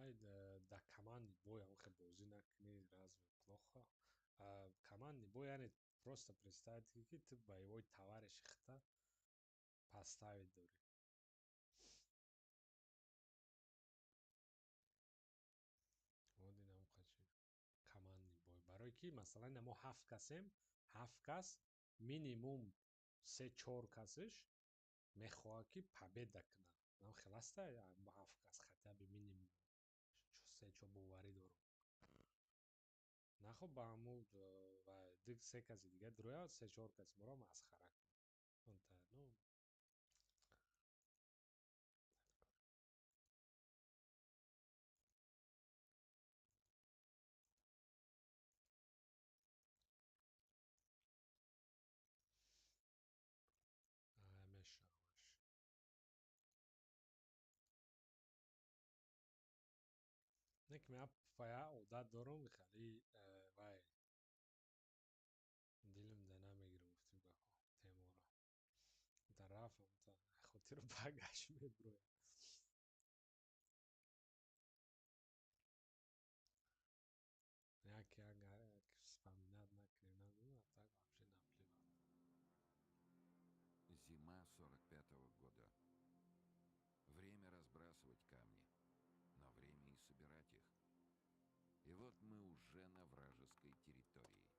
Хай, да командный бой ҳам бозӣ накунӣ, разве плохо? Командный бой, яъне просто представить, ки ту боевой товарищи худта поставить дорӣ. Вот инам қачи командный бой. Барои ки масалан мо ҳафт касем, ҳафт кас минимум се чор касаш мехоҳад, ки победа кунад. Нам хеласта ҳафт кас хотя бы минимум се чор, боварӣ дорам. Нахоб ба ҳамун ва ду се каси дига дурояд, се чор каси моро масхара кунад. Ну, мешаваш. Не ки ман я одат дорам, хеле вай дилам да намегирам, гуфтим гапо теморо. Та рафам, та хотиру багаш меброяд. Як як як вспоминать накунем, а так вообще наплевать. Зима 45-го года. Время разбрасывать камни, но время и собирать их. И вот мы уже на вражеской территории.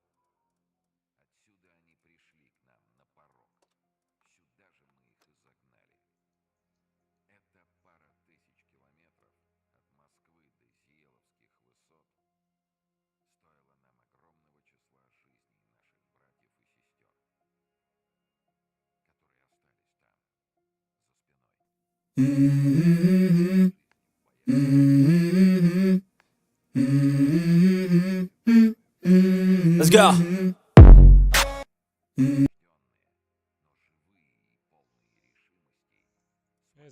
Отсюда они пришли к нам на порог. Сюда же мы их и загнали. Это пара тысяч километров от Москвы до Зиеловских высот стоило нам огромного числа жизней наших братьев и сестер, которые остались там, за спиной. Let's go. Но живые и полные решимости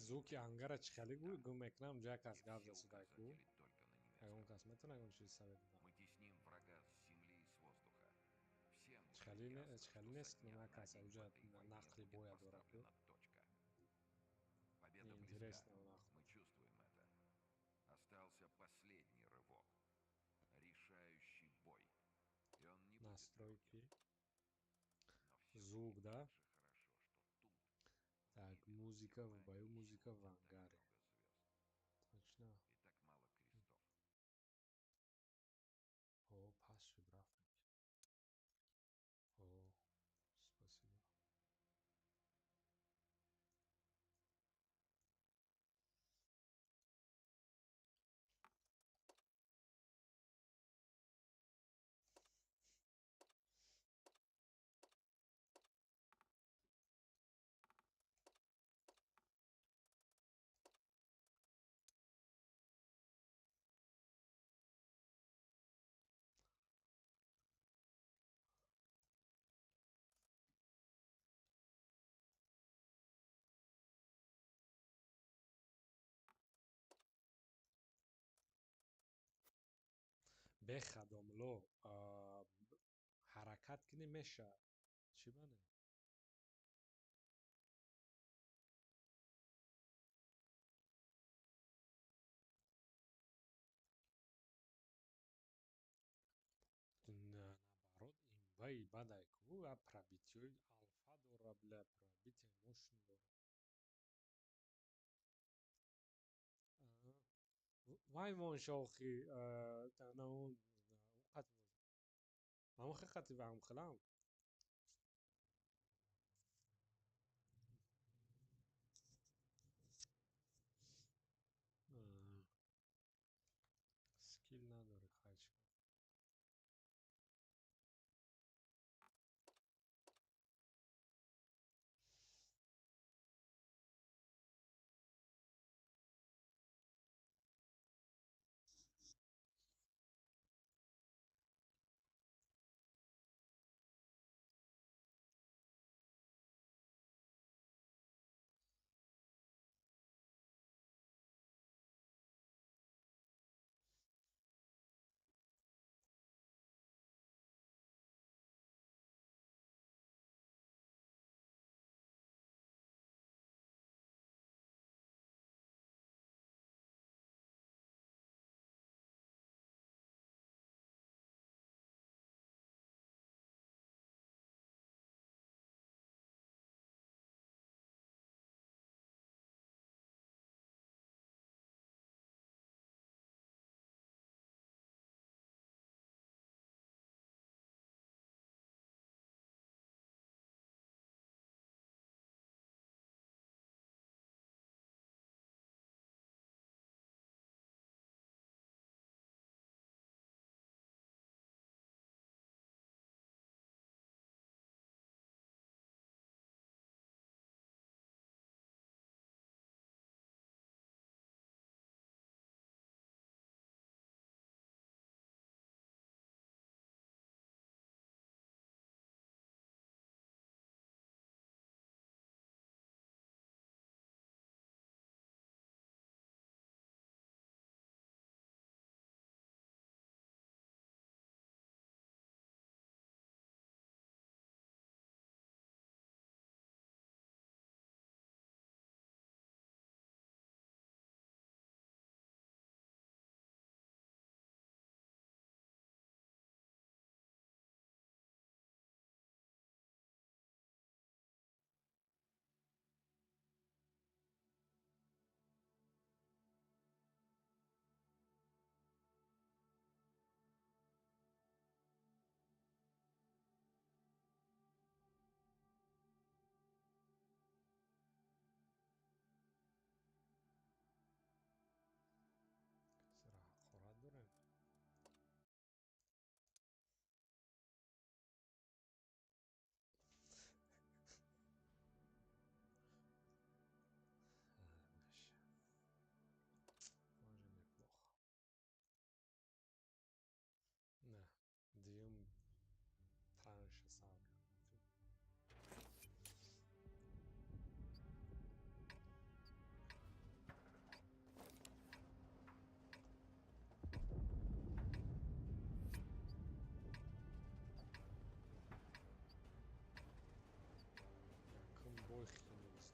Звуки ангара чӣ хеле гум мекунам, ҷа кас гап все засуда ку. указатели только на немецком. Ягон кас метавона ягон чиз совет додам? Мы тесним врага с земли и с воздуха. Всем уже Чхели ясно, чхели что нест, со ки дня на на кас день в уҷа этой войне нақли будет боя дора ку. поставлена точка. Победа близка. Интересно нахуй. Мы чувствуем это. Остался последний рывок. Решающий бой. И он не будет Настройки. легким. Но все Звук, да? так же хорошо, что тут, Так, в небе, музыка в над бою, нами музыка в сегодня так ангаре. много звезд Точно. и так мало крестов. О, пас шуд, рафт. О, спасибо. Бехадомло ҳаракат кунӣ, мешавад. Чӣ бане? Наоборот, имбаи бадай ку, а пробитиёи алфа дора, бля, пробитие мощный дора. Вай мон шохи, на он ҳамон хати ваҳм хилам. Скилл надори, хай чӣ.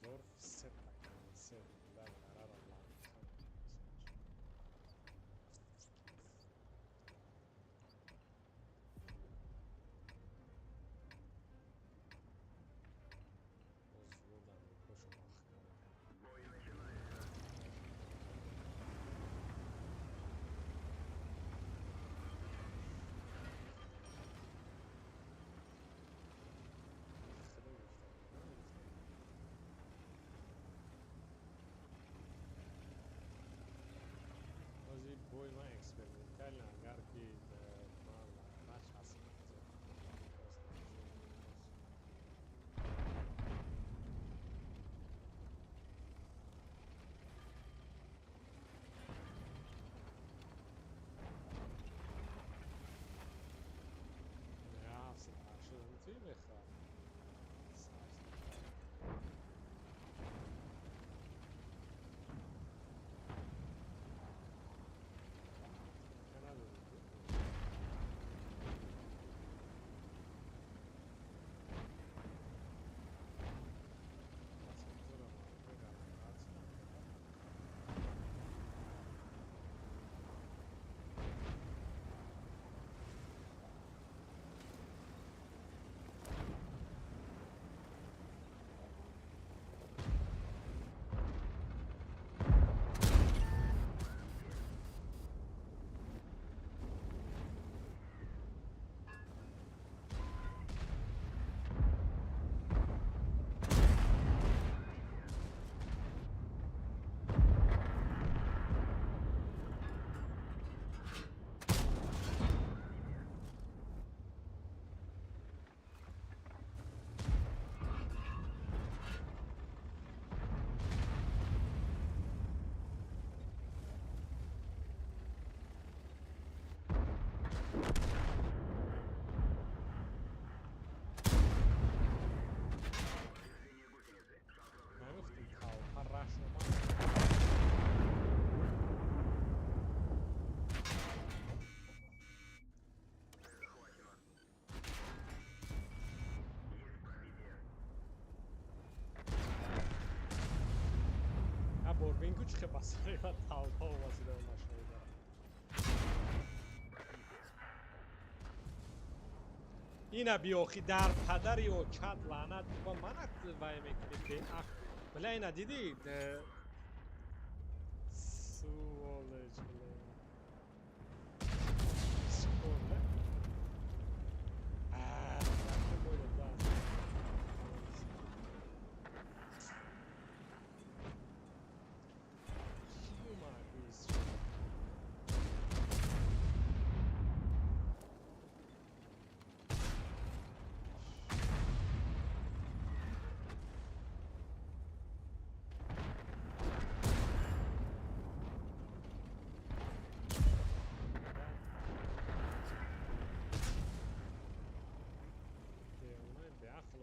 Вильсдорф сета концерт да гарара ланка. Бой начинается. Бой ман экспериментально, агар ки ман начаспад, мехоҳад. Борбинку чӣ хел басари ва талпа овазида машина дорад. Ина биёхи дар падари очат лаънат ба манат вай мекунӣ беақл. Бля, ина дидӣ? Сволочь, бля. Скоро. А, да.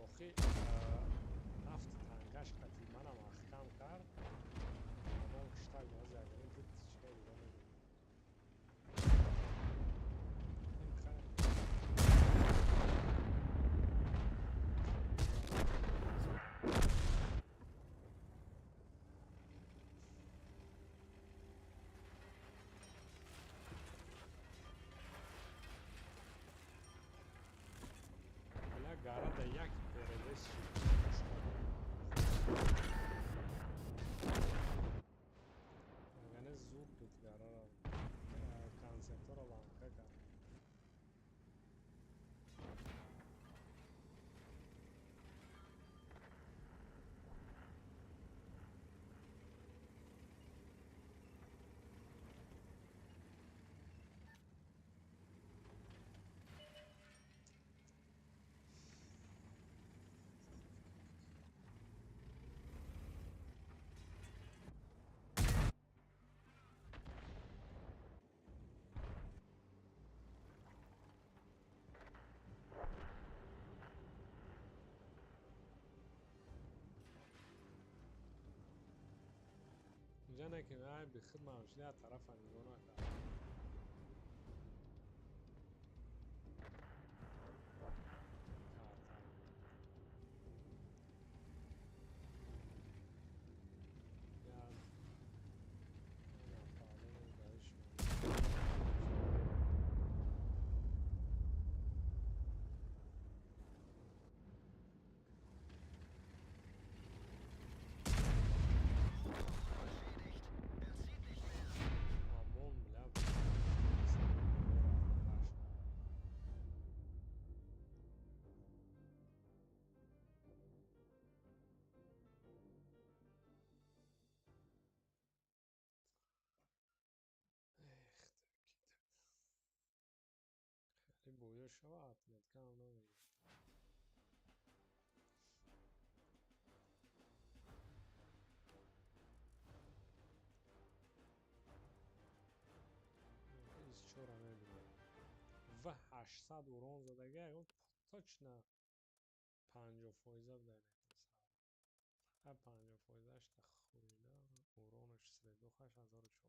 Охи ҳафт тангаш қатӣ манам аҳкам кард. Ман киштак боз ягоним буд, чикай дига мебинем. Ин хайр. Бля, гара да як перевес шид. Ягане зуд буд гараро концертҳоро ланка кард. Инҷа не ки ай бихуд мавҷуди аз тарафа нигоҳ накард. 50 шава, отметкаам намегирад. Чора мебинем. В 800 урон задага, ягон точно 50 фоиза буда. Фақат 50 фоизаш та хӯрида, уронаш средохаш 1400.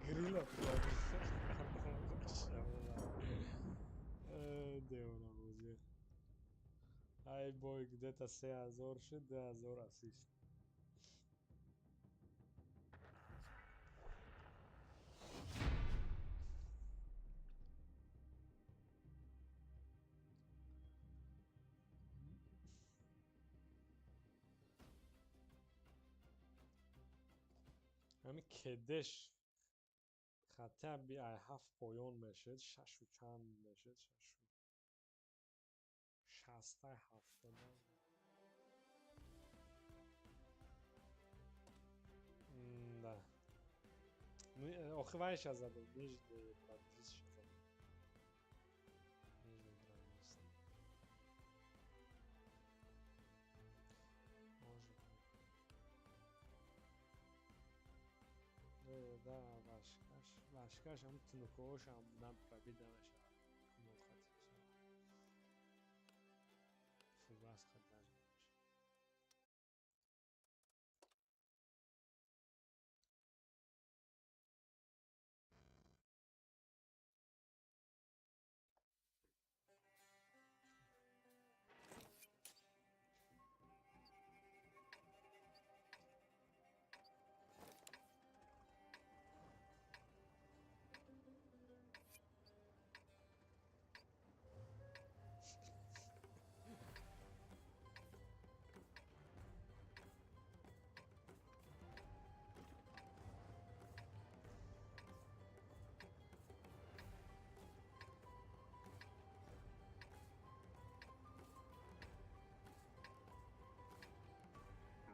Грила девонабозӣ. Ай бой где-то 3000 шуд, 2000 ассист. Ҳами кедеш хотя бы ай ҳафт поён мешуд, шашу чанд мешуд, шашу шастай ҳафтода. Да. Охи вайша задем, нижний пробист задем. Нижний пробист. Может быть. Да, вашкаш, вашкаш ҳам тунукоошам будан пробида мешавад. Кунод хати фугас хат даже намешавад.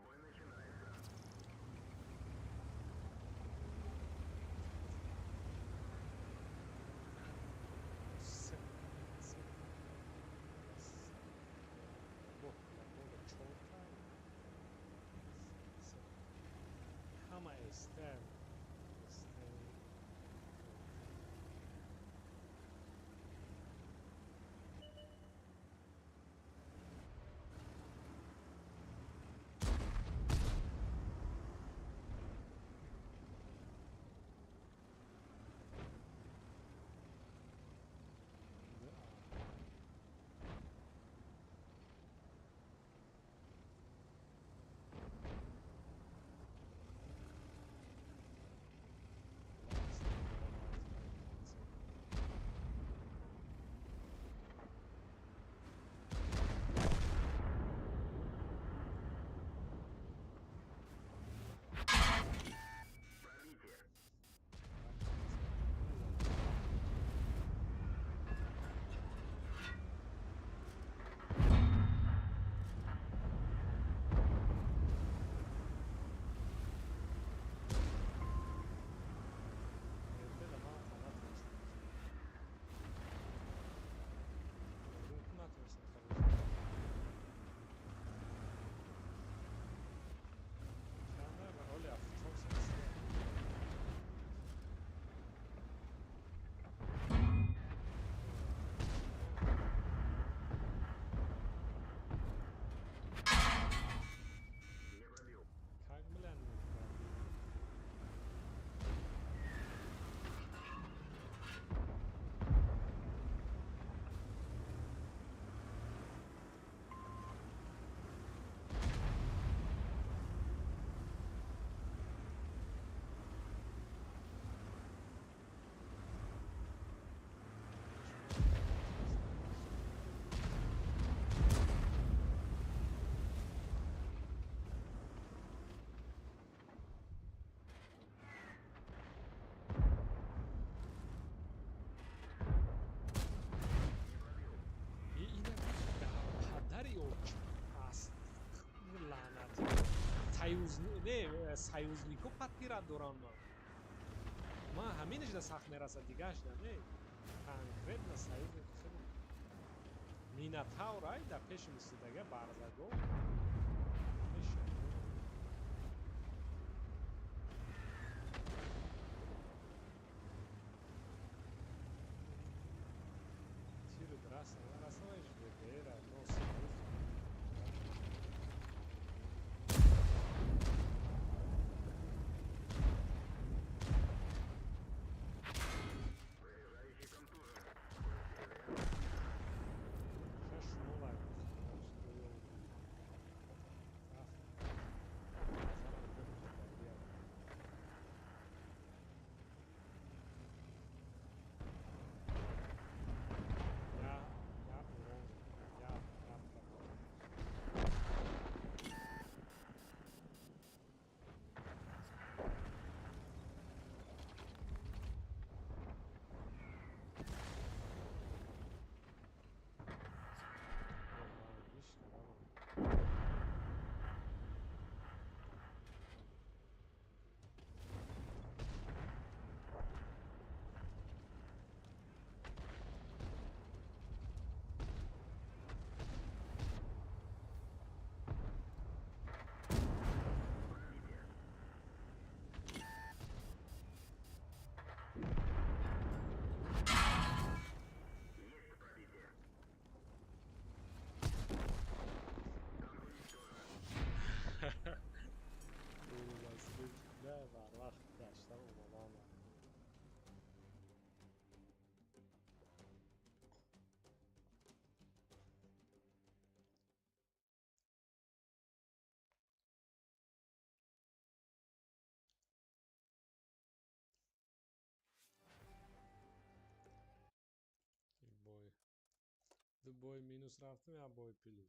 Бой начинается. Се, се, бо, чорта, се. Ҳама СТ, СТ. Да. Пробитие. Не пробил. Как, бля, не пробил? Не пробил. Ина падари оч аст лаънат. Не, союзнико подпират доранд ман. Ман ҳаминаш да сахт мерасад, дигааш да не. Конкретно союзник хеле. Минотавр ай да пеши мисидага барзаго. Пеши. Тиру раса, раса вайш ВДР, но союзник. Бой минус рафтем, як бой плюс.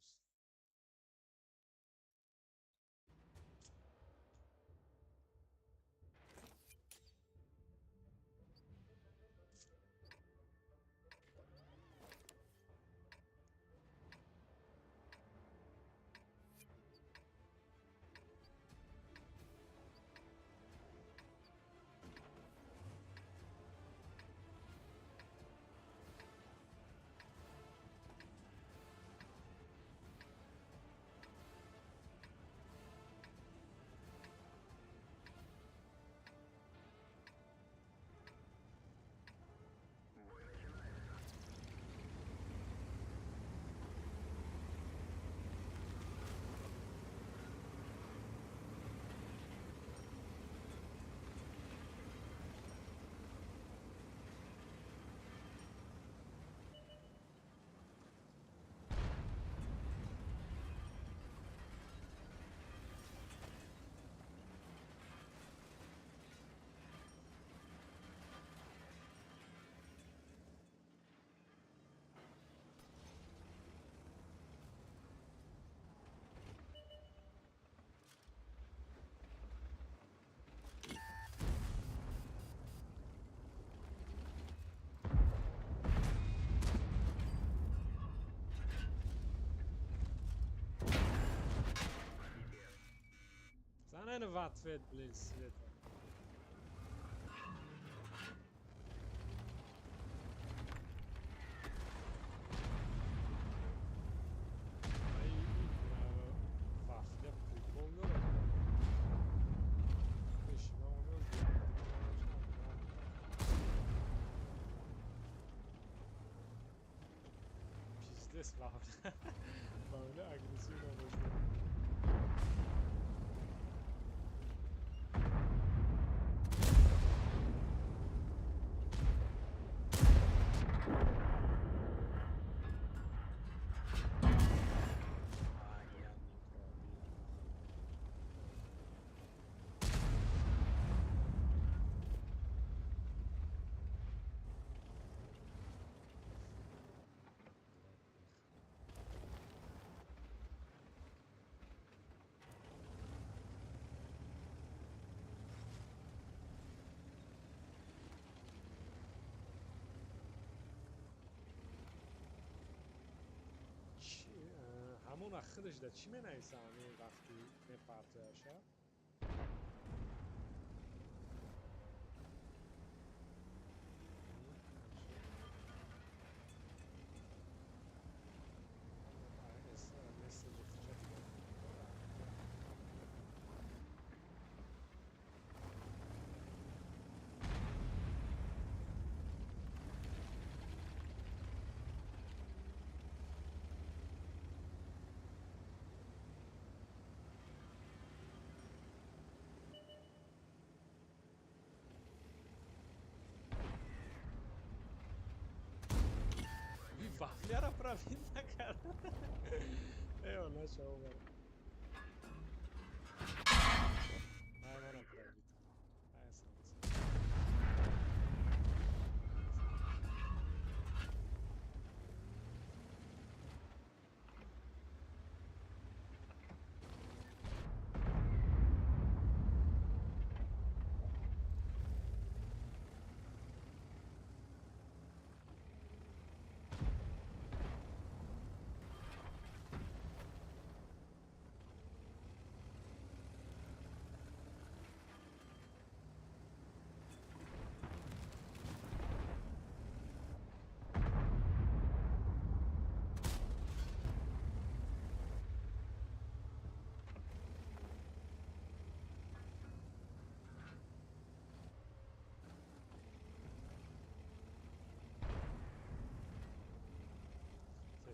Зана в ответ, блин, Света. Вафля прикол дорад. Пиздец, вафля. Вафля агрессивно вышла. Ҳамон худаш да чӣ менависам ин вақти мепартояша? Вафляра пробил накард. Эво, наша умер. Ай, мана пробит. Ай, солнце.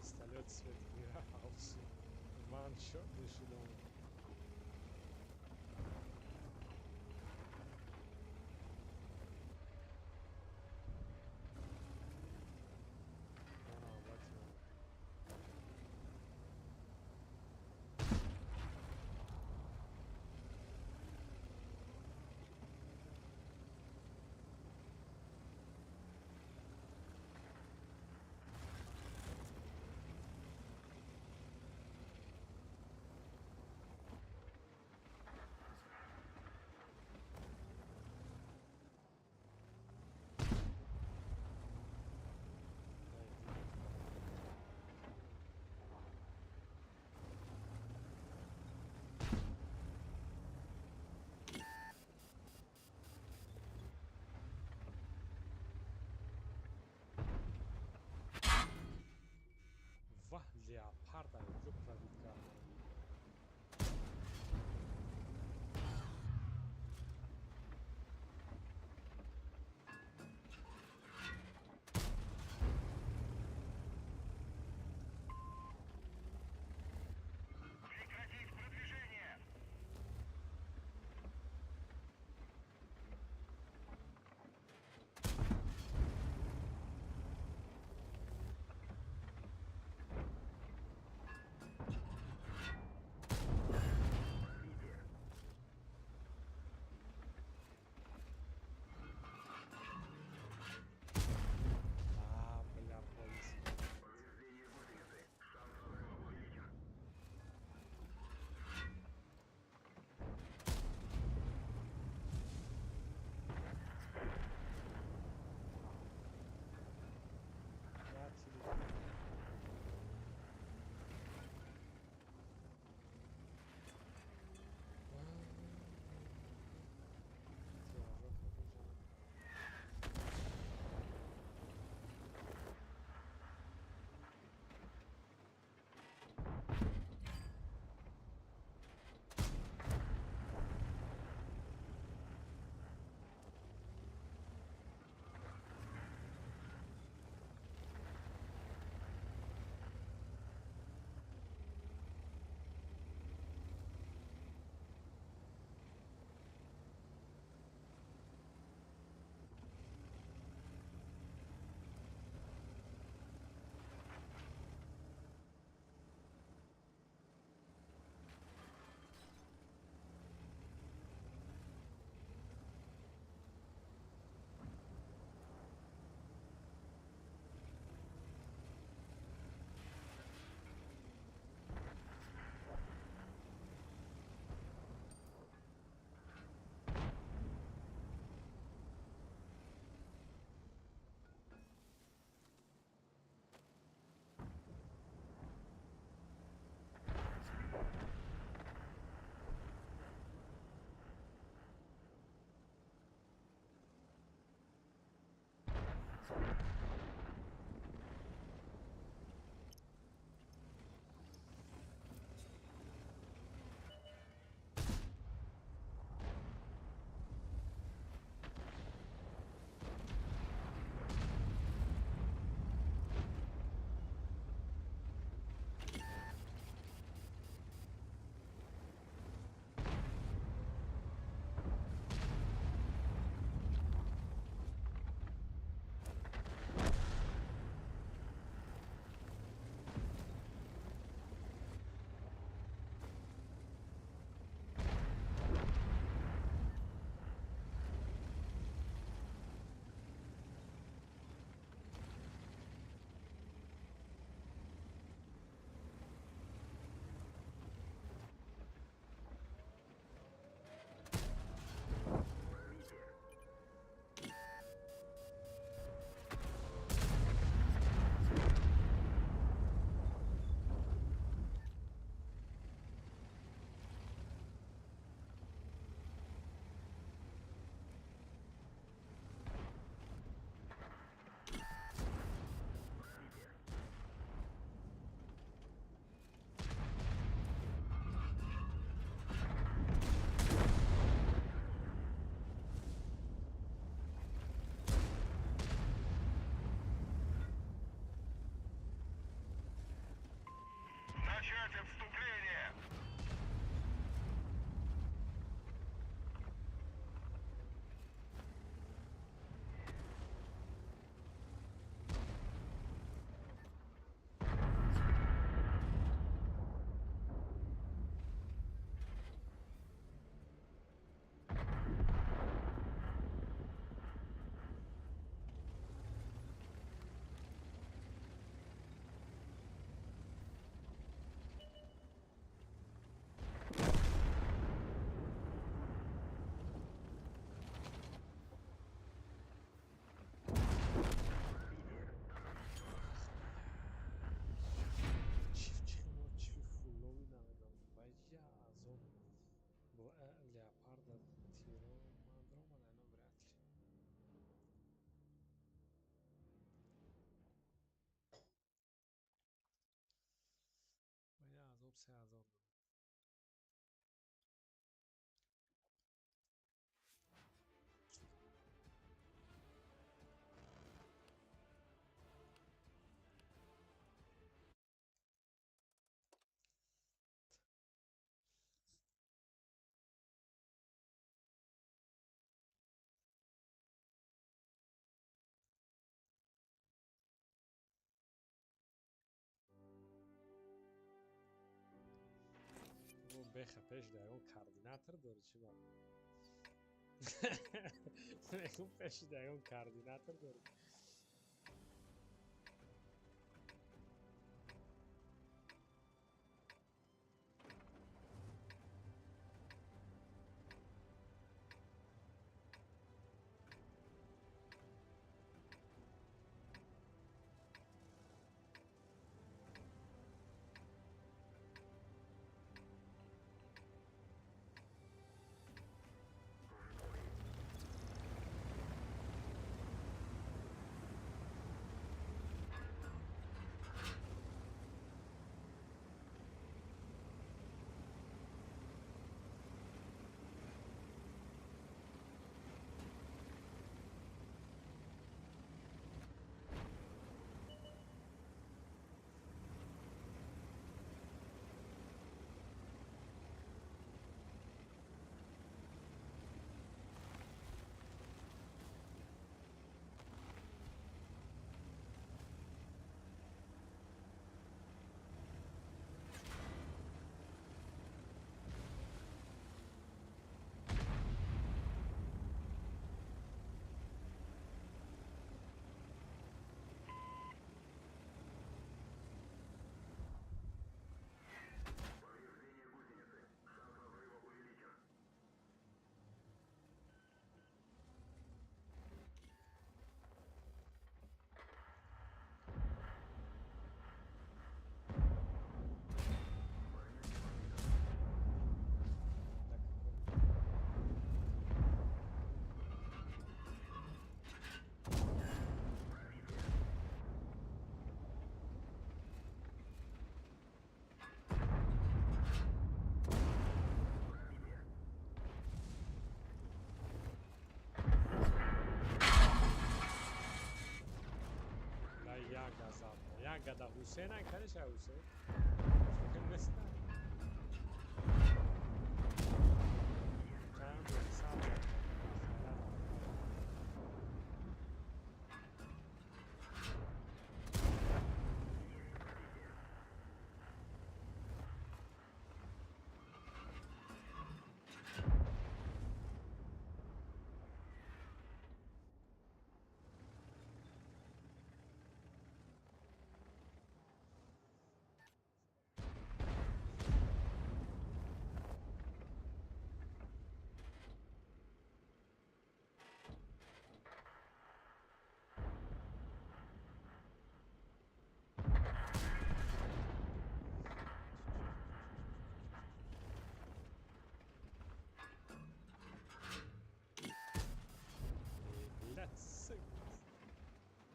Пистолет свет мира. Ваншот мешидом. Леопард куҷо пробить кард? Прекратить продвижение! 3000 беха пеш да ягон координатор дори чӣ ба? Мегум пеши да ягон координатор дори. Гада Ҳусейн ай каниша Ҳусейн неста чанд сад.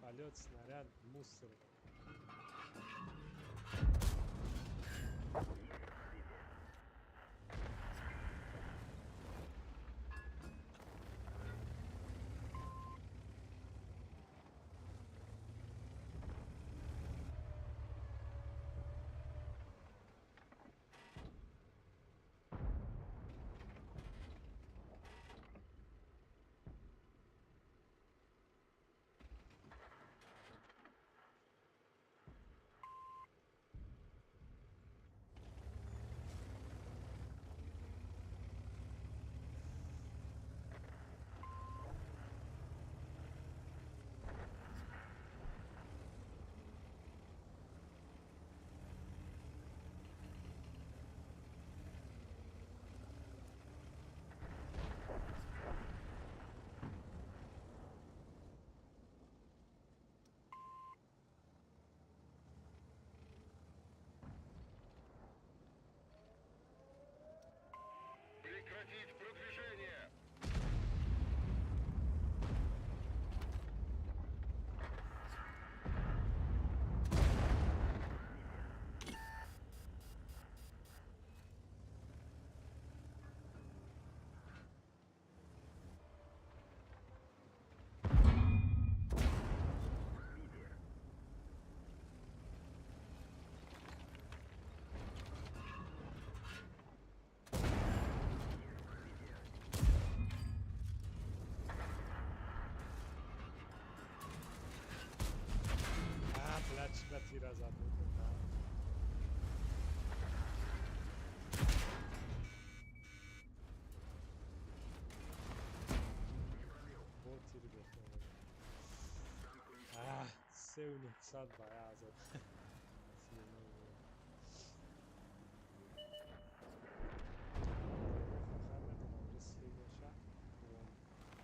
Полет, снаряд, мусор. Тира зад. Бо тири бохтам. 3900 ба 1000.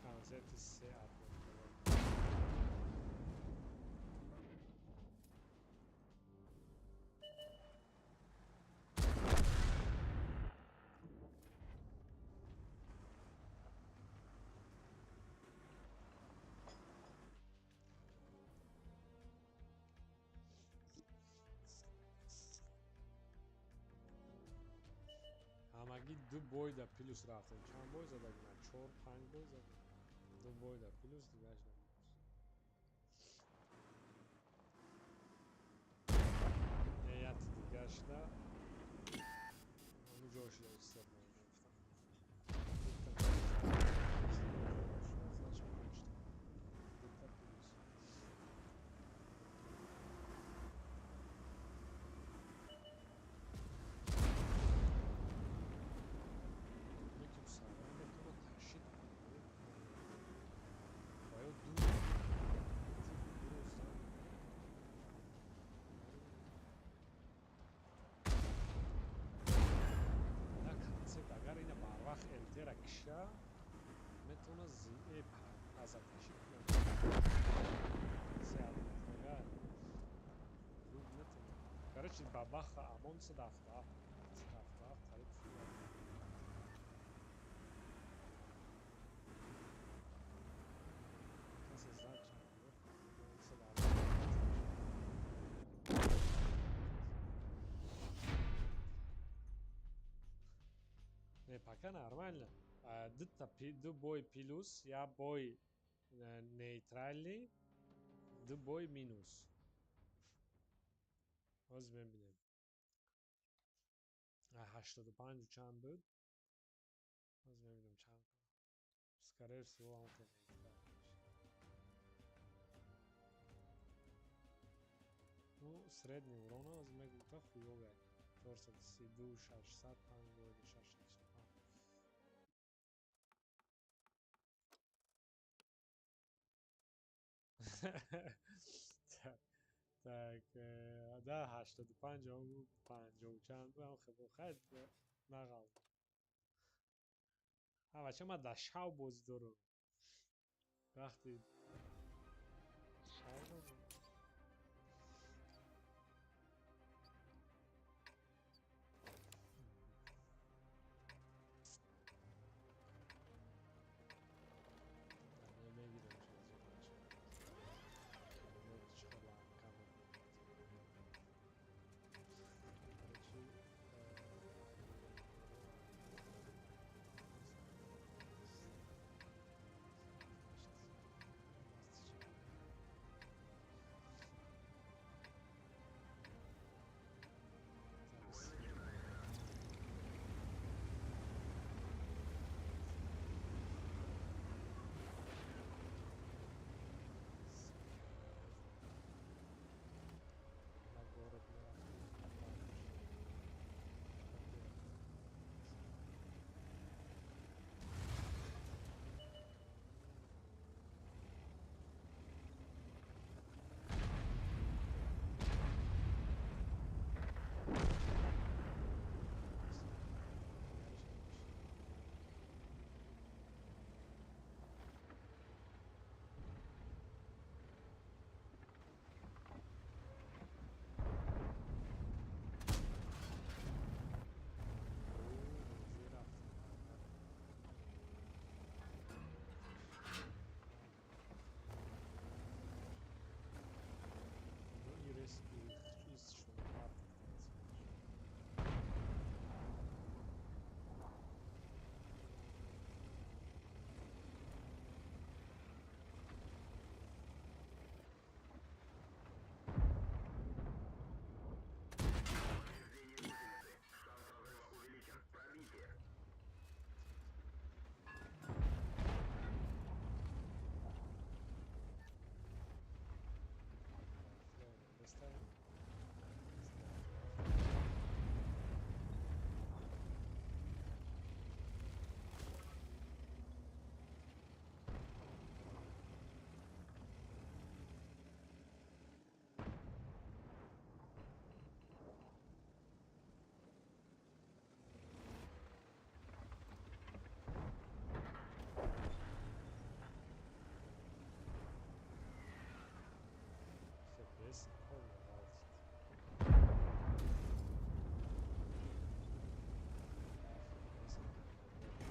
Концерти се админ. Ҳамагӣ ду бой да плюс рафтем. Чанд бой задагӣ? Ман 4-5 бой задам. Ду бой да плюс, дигараш да минус. Не, яти дигараш да ҳамун ҷо шуда ҳисоб мегирифтам. Значит, панҷта. Дута плюс. Лекин сарвар метавонад ташид кунад. Ва ё ду дуруст. На концепт, агар ина барвақт ЛТ-ра киша, метавонад зие аза ташид кунад. Се администратор зуд метавонад. Короче, бабаха амон 177, 177 қариб шуда. Касе зад чанд? 177. Не, пока нормально. Дута ду бой плюс, я бой нейтральный, ду бой минус. Ҳозир мебинем. 85 чанд буд? Ҳозир мебинем чанд. Скорее всего, он хеле нейтрал мешавад. Ну, средний урона ҳозир мегуфта хуёве. 432, 600, 5 бой, 665. Так, да, 85, 50 чанд буд, хеле хайр нағал. Ҳа, бача, ман дар шав бозӣ дорам. Вақти шав дорам.